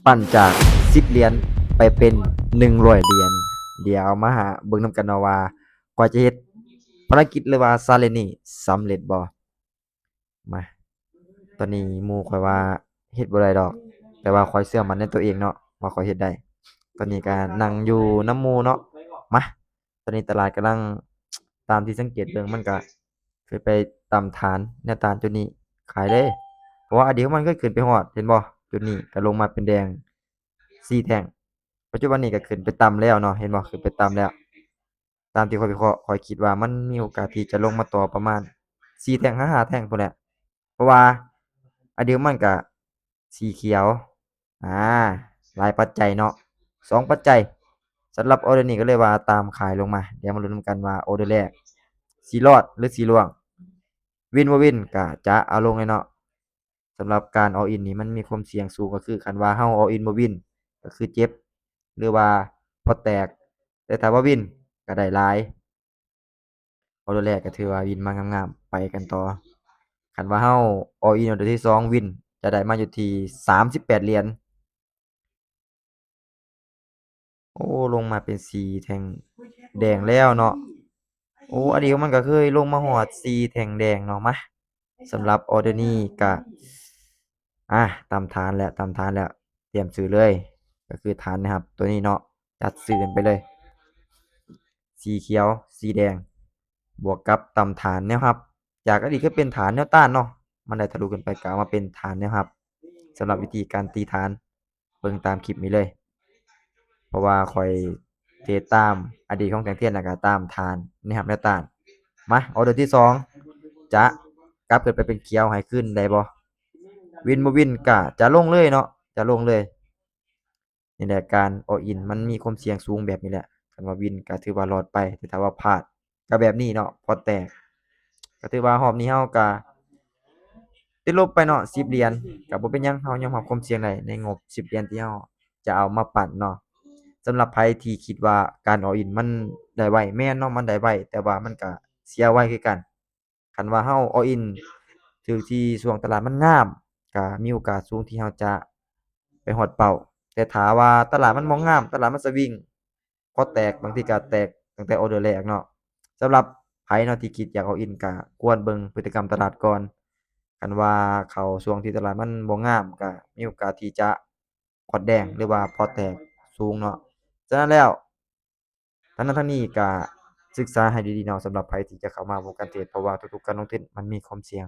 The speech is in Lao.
ປັ້ນຈາກສິບຫຼຽນໄປເປັນໜຶ່ງຮ້ອຍຫຼຽນ. ດຽວມາຫາເບິ່ງນຳກັນເນາະວ່າ ຂ້ອຍຈະເຮັດພາລະກິດ ຫຼືວ່າ challenge ນີ້ສຳເລັດບໍ່. ມາ ຕອນນີ້ໝູ່ຂ້ອຍວ່າເຮັດບໍ່ໄດ້ດອກ ແຕ່ວ່າຂ້ອຍເຊື່ອໝັ້ນໃນຕົວເອງເນາະ ວ່າຂ້ອຍເຮັດໄດ້. ຕອນນີ້ກະນັ່ງຢູ່ນຳໝູ່ເນາະ. ມາ ຕອນນີ້ຕະຫຼາດກຳລັງ ຕາມທີ່ສັງເກດເບິ່ງ ມັນກະເຄີຍໄປຕຳຖານ ແນວຕ້ານຈຸດນີ້ຂາຍເດ້ ເພາະວ່າອະດີດຂອງມັນເຄີຍຂຶ້ນໄປຮອດ ເຫັນບໍ່? ຈຸດນີ້ກະລົງມາເປັນແດງສີ່ແທ່ງ ປັດຈຸບັນນີ້ກະຂຶ້ນໄປຕຳແລ້ວເນາະ ເຫັນບໍ່? ຂຶ້ນໄປຕຳແລ້ວ. ຕາມທີ່ຂ້ອຍວິເຄາະ ຂ້ອຍຄິດວ່າມັນມີໂອກາດທີ່ຈະລົງມາຕໍ່ປະມານສີ່ແທ່ງຫາຫ້າແທ່ງພຸ້ນແຫຼະ ເພາະວ່າອະດີດຂອງມັນກະສີຂຽວ ອາ ຫຼາຍປັດໄຈເນາະ ສອງປັດໄຈ. ສຳລັບອໍເດີນີ້ກະເລີຍວ່າຕາມຂາຍລົງມາ. ດຽວມາລຸ້ນນຳກັນວ່າອໍເດີແລກຊິລອດ ຫຼື ຊິລ່ວງ ວິນບໍ່ວິນກະຈະເອົາລົງແຫຼະເນາະ. ສຳລັບການອໍອິນນີ້ມັນມີຄວາມສ່ຽງສູງ ກະຄືຄັນວ່າເຮົາອໍອິນບໍ່ວິນ ກະຄືເຈັບ ຫຼືວ່າພອດແຕກ ແຕ່ຖ້າວ່າວິນກະໄດ້ຫຼາຍ. ອໍເດີແລກກະຖືວ່າວິນມາງາມໆ ໄປກັນຕໍ່. ຄັນວ່າເຮົາອໍອິນອໍເດີທີສອງວິນ ຈະໄດ້ມາຢູ່ທີ່ສາມສິບແປດຫຼຽນ. ໂອ້ ລົງມາເປັນສີ່ແທ່ງແດງແລ້ວເນາະ. ໂອ້ ອະດີດຂອງມັນກະເຄີຍລົງມາຮອດສີ່ແທ່ງແດງເນາະ. ມາ ສຳລັບອໍເດີນີ້ກະ ອາ ຕຳຖານແລ້ວ ຕຳຖານແລ້ວ ຕຽມຊື້ເລີຍ ກະຄືຖານແນວຮັບໂຕນີ້ເນາະ ຈັດຊື້ກັນໄປເລີຍ ສີຂຽວ ສີແດງ ບວກກັບຕຳຖານແນວຮັບ ຈາກອະດີດເຄີຍເປັນຖານແນວຕ້ານເນາະ ມັນໄດ້ທະລຸຂຶ້ນໄປ ກະເອົາມາເປັນຖານແນວຮັບ. ສຳລັບວິທີການຕີຖານ ເບິ່ງຕາມຄລິບນີ້ເລີຍ ເພາະວ່າຂ້ອຍເທດຕາມອະດີດຂອງແສງທຽນ ແລ້ວກະຕາມຖານແນວຮັບແນວຕ້ານ. ມາ ອໍເດີທີສອງ ຈະກັບຂຶ້ນໄປເປັນຂຽວໃຫ້ຄືນໄດ້ບໍ່? ວິນບໍ່ວິນກະຈະລົງເລີຍເນາະ ຈະລົງເລີຍ. ນີ້ແຫຼະ ການອໍອິນມັນມີຄວາມສ່ຽງສູງແບບນີ້ແຫຼະ. ຄັນວ່າວິນກະຖືວ່າລອດໄປ ແຕ່ຖ້າວ່າພາດກະແບບນີ້ເນາະ ພອດແຕກ. ກະຖືວ່າຮອບນີ້ເຮົາກະຕິດລົບໄປເນາະ ສິບຫຼຽນ ກະບໍ່ເປັນຫຍັງ ເຮົາຍອມຮັບຄວາມສ່ຽງໄດ້ໃນງົບສິບຫຼຽນທີ່ເຮົາຈະເອົາມາປັ້ນເນາະ. ສຳລັບໃຜທີ່ຄິດວ່າການອໍອິນມັນໄດ້ໄວ ແມ່ນເນາະ ມັນໄດ້ໄວ ແຕ່ວ່າມັນກະເສຍໄວຄືກັນ. ຄັນວ່າເຮົາອໍອິນຖືກທີ່ຊ່ວງຕະຫຼາດມັນງາມ ກະມີໂອກາດສູງທີ່ເຮົາຈະໄປຮອດເປົ້າ. ແຕ່ຖ້າວ່າຕະຫຼາດມັນບໍ່ງາມ ຕະຫຼາດມັນສະວິງ ພໍແຕກ ບາງທີກະແຕກຕັ້ງແຕ່ອໍເດີແລກເນາະ. ສຳລັບໃຜເນາະທີ່ຄິດຢາກອໍອິນ ກະຄວນເບິ່ງພຶດຕິກຳຕະຫຼາດກ່ອນ. ຄັນວ່າເຂົ້າຊ່ວງທີ່ຕະຫຼາດມັນບໍ່ງາມ ກະມີໂອກາດທີ່ຈະພອດແດງ ຫຼືວ່າພອດແຕກສູງເນາະ. ສະນັ້ນແລ້ວ ທັງນັ້ນທັງນີ້ກະສຶກສາໃຫ້ດີໆເນາະ ສຳລັບໃຜທີ່ຈະເຂົ້າມາວົງການເທຣດ ເພາະວ່າທຸກໆການລົງທຶນມັນມີຄວາມສ່ຽງ.